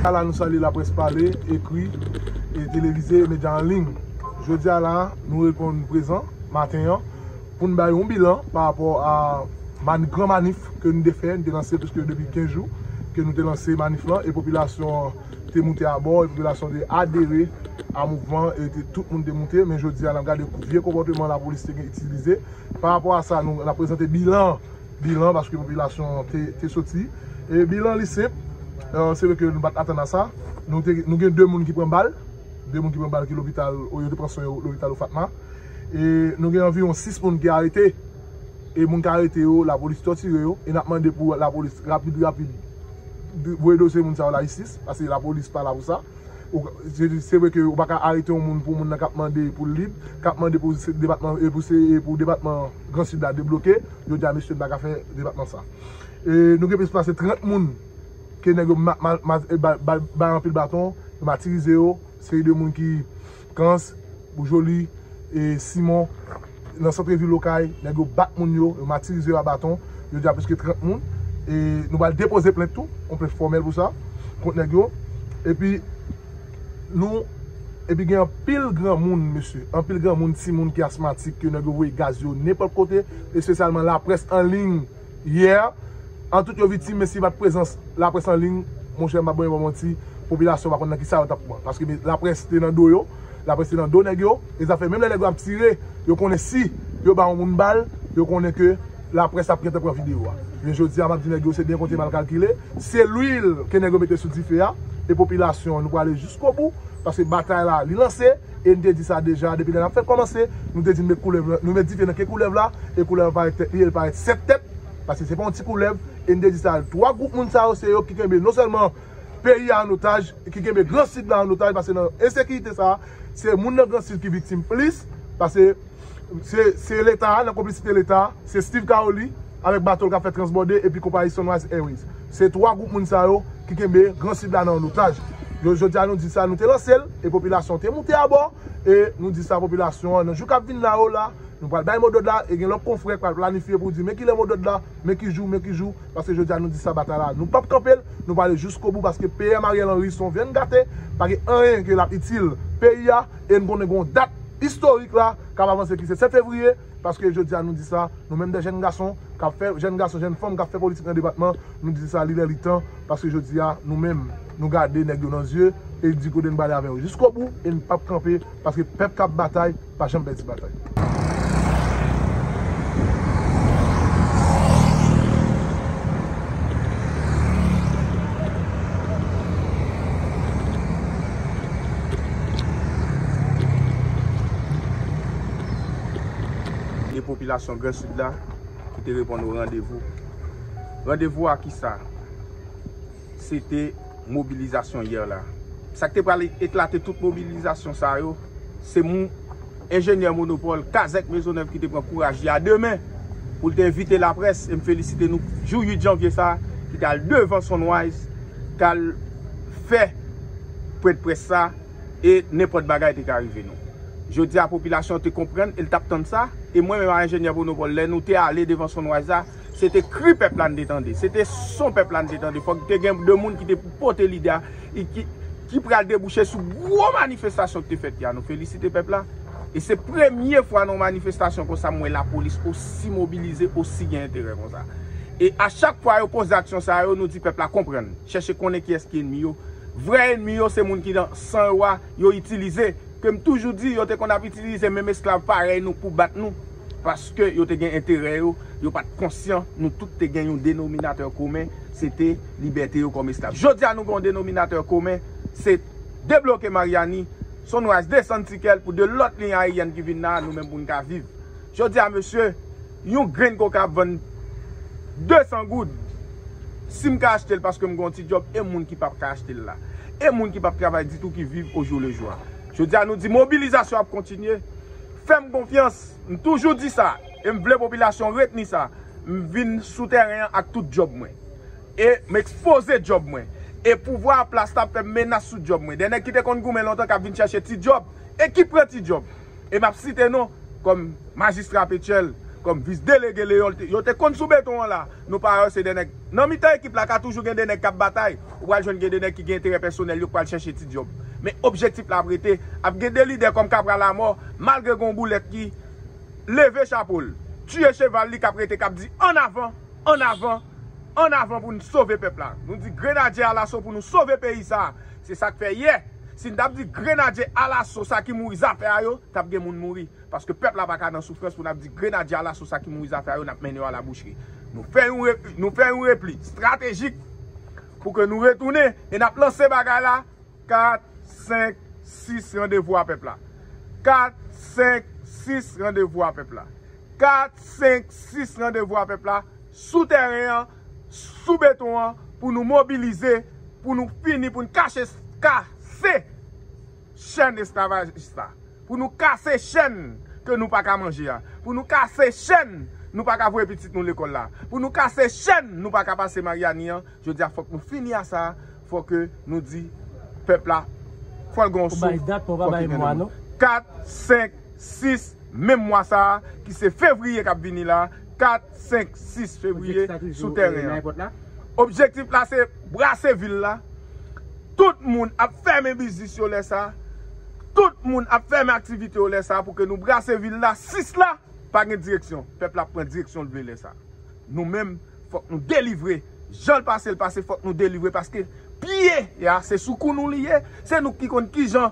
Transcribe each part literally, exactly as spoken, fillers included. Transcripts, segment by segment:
La nou salye laprès pale, ekri, e televize, e medya an liy. Jodi a la, nou reponn prezan, maten an, pou n bay yon bilan pa rapò a man-, gran manif ke nou te fè, nou te lanse pliske depi kenz jou ke nou te lanse manif lan, e popilasyon an te moute abò, e popilasyon te adere a mouvman, e te, tout moun te moute, men jodi a, n ap gade vye konpòteman lapolis te gen itilize. Pa rapò a sa, nou, n ap prezante bilan, bilan, paske popilasyon an te, te soti. E bilan li senp, euh, se vre ke nou pa t atann a sa. Nou te, nou gen de moun ki pran bal, de moun ki pran bal ki lopital, yo te pran swen yo lopital Ofatma. E nou gen anviwon sis moun ki arete. E moun ki arete yo, lapolis tòtire yo. E n ap mande pou lapolis rapid, rapid, voye dosye moun sa yo lajistis, paske lapolis pa la pou sa. Ou, se, se vre ke ou pa ka arete yon moun pou moun nan k ap mande pou l lib, k ap mande pou se depatman, e pou se, e pou depatman Gran Sid la debloke. Jodi a, mesye, n pa ka fè depatman sa. E nou gen plis pase trant moun ke nèg yo ma-, ma-, ma-, e bay, bay, bay anpil baton, yo matirize yo, seri de moun ki Kans, Boujoli, e Simon, nan santrevil Okay, nèg yo bat moun yo, yo matirize yo a baton, yo di a plis ke trant moun, e nou pral depoze plent tou, yon plent fòmèl pou sa, kont nèg yo, epi nou, epi gen anpil granmoun, mesye, anpil granmoun, timoun ki asmatik, ke nèg yo voye gaz yo nenpòt kote, espesyalman laprès an liy, yè, an tout yo viktim, men si pa t prezans laprès an liy, monchè, m pa bon yon manti, popilasyon pa konn nan kisa yo t ap pran. Paske men laprès te nan do yo, laprès te nan do nèg yo, e zafè menm lè nèg yo ap tire, yo konnen si yo ba yon moun bal, yo konnen ke laprès ap gentan pran videyo a. Men jodi a, m ap di nèg yo se byen konte mal kalkile, se lwil ke nèg yo mete sou dife a, e popilasyon an, nou prale jiskobou, paske batay la, li lanse, e n te di sa deja, depi lè n ap fè kòmanse, nou te di n met koulèv, nou met dife nan ke koulèv la, e koulèv la parèt tèt li, e l parèt sèt tèt, paske se pa yon ti koulèv, e n te di sa, twa gwoup moun sa yo, se yo ki kenbe non sèlman peyi a an otaj, ki kenbe Gran Sid la an otaj, paske nan ensekirite sa, se moun nan Gran Sid ki viktim plis, paske se, se Leta, nan konplisite Leta, se Steve Caroli, avèk bato l k ap fè transbòde, epi konpayi Sunrise Airways. Se twa gwoup moun sa yo ki kenbe Gran Sid la nan an otaj. Yo, jodi a nou di sa, nou te lanse l, e popilasyon te moute abò, e nou di sa popilasyon an, nan jou k ap vin la yo la, nou pral bay modòd la, e gen lòt konfrè k pral planifye pou di, men kilè modòd la, men ki jou, men ki jou, paske jodi a nou di sa batay la, nou p ap kanpe l, nou prale jiskobou, paske P M Ariel Henry se yon vyann gate, pa gen anyen ke l ap itil peyi a, e n konnen gen yon dat istorik la k ap avanse ki se sèt fevriye, paske jodi a nou di sa, nou menm de jèn gason k ap fè, jèn gason, jèn fanm k ap fè politik nan depatman, nou di sa, li lè li tan, paske jodi a, nou menm, nou gade nèg yo nan zye, e di kote n prale avè yo jiskobou, e n p ap kanpe, paske pèp k ap batay, pa janm pèdi batay. E popilasyon Gran Sid la ki te reponn o randevou. Randevou a kisa? Se te mobilizasyon yè la. Sa k te pral eklate tout mobilizasyon sa yo, se moun enjenyè Monopòl, Kazèk Mezonèv ki te pran kouraj li a de men pou l te envite laprès, e m felisite nou jou uit janvye sa, ki t al devan Sunrise, t al fè pwent près sa, e nenpòt bagay te ka rive nou. Jodi a, popilasyon te konprann, e l t ap tann sa, e mwen menm a enjenyè Monopòl, lè nou te ale devan Sunrise la, se te kri pèp la n te tande, se te son pèp la n te tande. Fòk te gen de moun ki te pou pote lide a, e ki, ki pral debouche sou gwo manifestasyon ki te fèt yè a. Nou felisite pèp la. E se premye fwa nan yon manifestasyon konsa m wè lapolis osi mobilize, osi gen enterè konsa. E a chak fwa yo poze aksyon sa yo, nou di pèp la konprann, chèche konnen kiyès ki ènmi yo. Vrè ènmi yo se moun ki nan san yo a, yo itilize. Ke m toujou di, yo te konn ap itilize menm esklav parèy nou pou bat nou, paske yo te gen enterè yo, yo pa t konsyan, nou tout te gen yon denominatè komen, se te libète yo kòm esklav. Jodi a, nou gen yon denominatè komen, se debloke Maryani, Sunrise desann tikè l pou de lòt liy ayeryèn ki vin la, nou menm pou n ka viv. Jodi a, mesye, yon grenn koka ap vann de san goud. Si m ka achte l paske m gen yon ti djòb, e moun ki p ap ka achte l la? E moun ki p ap travay ditou ki viv au jour le jour a? Jodi a, nou di mobilizasyon ap kontinye. Fè m konfyans, m toujou di sa, e m vle popilasyon retni sa. M vin sou tèren an ak tout djòb mwen. E m ekspoze djòb mwen. E pouvwa an plas la ap fè m menas sou djòb mwen. De nèg ki te konn goumen lontan k ap vin chèche ti djòb. E ki pran ti djòb. E m ap site non kòm majistra Petyèl, kòm vis delege Leyòl, te- yo te konn sou beton an la. Nou pa wè se de nèg. Nan mitan ekip la, ka toujou gen de nèg k ap batay. Ou pral jwenn gen de nèg ki gen enterè pèsonèl, yo k pral chèche ti djòb. Men objektif la ap rete, ap gen de lidè kòm Kapra Lamò, malgre gen yon boulèt ki leve chapo l, tiye cheval li, k ap rete, k ap di, "Ann avan, ann avan, ann avan pou n sove pèp la." Nou di, "Grenadye alaso pou nou sove peyi sa a." Se sa k fè yè, si n t ap di, "Grenadye alaso, sa ki mouri, zafè a yo," t ap gen moun mouri. Paske pèp la pa ka nan soufrans pou n ap di, "Grenadye alaso, sa ki mouri, zafè a yo, n ap mennen yo alabouchri." Nou fè yon, rep- nou fè yon repli estratejik pou ke nou retounen e n ap lanse bagay la. Kat, senk, sis, randevou a pèp la. Kat, senk, sis, randevou a pèp la. Kat, senk, sis, randevou a pèp la. Sou tèren an, sou beton an, pou nou mobilize, pou nou fini, pou n kache, kase chèn esklavajis la. Pou nou kase chèn ke nou pa ka manje a. Pou nou kase chèn nou pa ka voye pitit nou lekòl la. Pou nou kase chèn nou pa ka pase Maryani an. Jodi a, fòk nou fini a sa. Fòk nou di pèp la, fò l gen yon souf. Kat, senk, sis, menm mwa sa a, ki se fevriye k ap vini la. Kat, senk, sis fevriye, sou tèren an. Objektif la, se brase vil la. Tout moun ap fèmen biznis yo lè sa. Tout moun ap fèmen aktivite yo lè sa pou ke nou brase vil la. Sis la, pa gen direksyon. Pèp la ap pran direksyon l vle lè sa. Nou menm, fòk nou delivre. Jan l pase, l pase, fòk nou delivre paske pye a, se sou kou nou li ye. Se nou ki konn kijan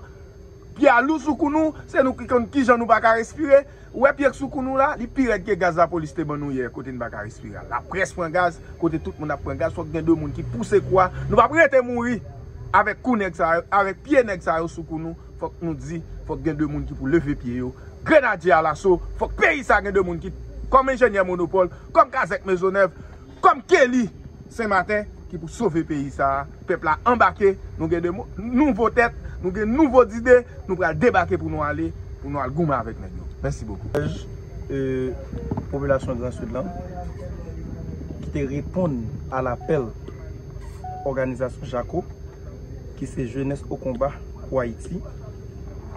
pye a lou sou kou nou, se nou ki konn kijan nou pa ka respire. Ou wè pye k sou kou nou la, li pi rèd ke gaz lapolis te ban nou yè, kote n pa ka respire a. Laprès pran gaz, kote tout moun ap pran gaz, fòk gen de moun ki pouse kou a. Nou p ap rete mouri avèk kou nèg sa yo, avèk pye nèg sa yo sou kou nou. Fòk nou di, fòk gen de moun ki pou leve pye yo. Grenadye alaso, fòk peyi sa gen de moun ki, kòm enjenyè Monopòl, kòm Kazèk Mezonèv, kòm Kelly Senmaten, ki pou sove peyi sa a. Pèp la anbake, nou gen de mo- nouvo tèt, nou gen nouvo dide, nou pral debake pou nou ale, pou nou al goumen avèk nèg yo. Mèsi bokou. E, popilasyon Gran Sid lan, ki te reponn a lapèl òganizasyon Jako, ki se Jeunesse au Combat pour Haïti.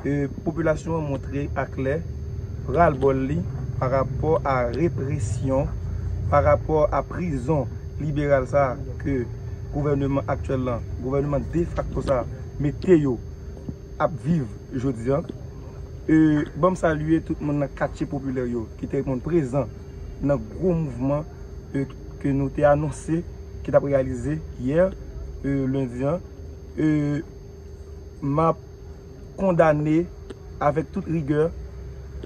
E, popilasyon an montre aklè ralbòl li pa rapò a represyon, pa rapò a prizon liberal sa a ke gouvèneman aktyèl lan, gouvèneman defakto sa a mete yo ap viv jodi a. E, ban m salye tout moun nan katye popilè yo ki te reponn prezan nan gwo mouvman, e, ke nou te anonse ki t ap reyalize yè, e, lendi an. E, m ap kondane avèk tout rigè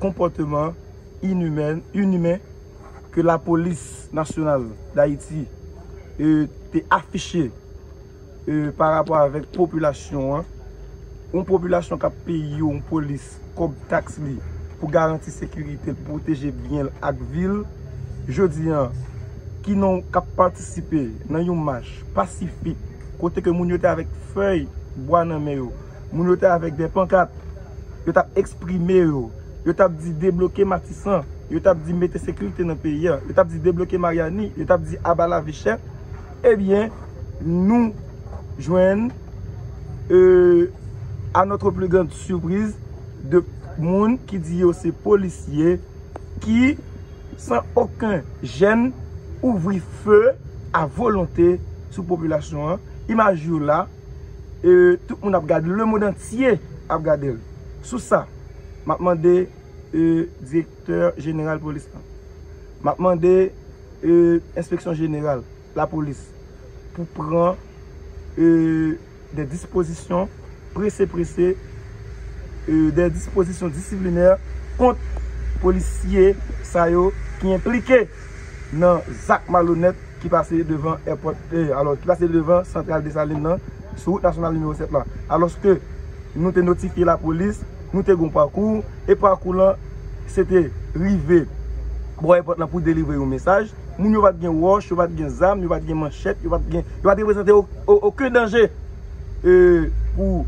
konpòteman inimen, inimen ke Lapolis Nasyonal d Ayiti, e, te afiche, e, pa rapò avèk popilasyon an. Yon popilasyon k ap peye yon polis kòb taks li pou garanti sekirite l, pwoteje byen l ak vi l. Jodi a, ki nan, k ap patisipe nan yon mach pasifik, kote ke moun yo te avèk fèy bwa nan men yo, moun yo te avèk de pankat, yo t ap eksprime yo, yo t ap di debloke Matisan, yo t ap di mete sekirite nan peyi a, yo t ap di debloke Maryani, yo t ap di aba lavi chè. Ebyen, nou jwenn, euh, à notre plus grande surprise, de moun ki di yo se polisye, ki, san okenn jèn, ouvri fe a volonte sou popilasyon an. Imaj yo la, e tout moun ap gade, lemonn antye ap gade l. Sou sa, m ap mande, e, direktè jeneral polis lan, m ap mande, e, enspeksyon jeneral lapolis pou pran, e, de dispozisyon prese prese, e, de dispozisyon disiplinè kont polisye sa yo ki enplike nan zak malonèt ki pase devan èpòt, e, alò, ki pase devan santral Desalin nan, sou wout nasyonal nimewo sèt la. Alòske nou te notifye lapolis, nou te gen yon pakou, e pakou lan, se te rive bò èpòt lan pou delivre yon mesaj. Moun yo pa t gen wòch, yo pa t gen zam, yo pa t gen manchèt, yo pa t gen, yo pa t reprezante o-, o-, okenn danje, e, pou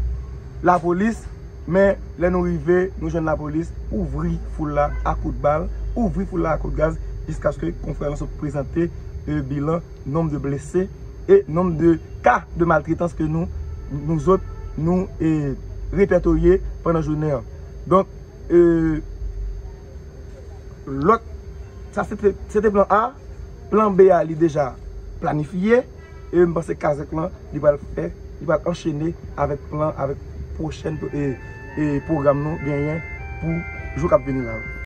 lapolis. Men, lè nou rive, nou jwenn lapolis ouvri foul la a kout bal, ouvri foul la a kout gaz, jiskaske konfrè lan sot prezante, e, bilan nonb de blese e nonb de ka de maltretans ke nou, nou zòt, nou, e, repètorye pandan jounen an. Donk, e, lòt Sa se te, se te plan A. Plan B a, li deja planifye. E m panse Kazèk lan, li pral fè, li pral anchene avèk plan, avèk pwochèn e, e pwogram nou genyen pou jou k ap vini la.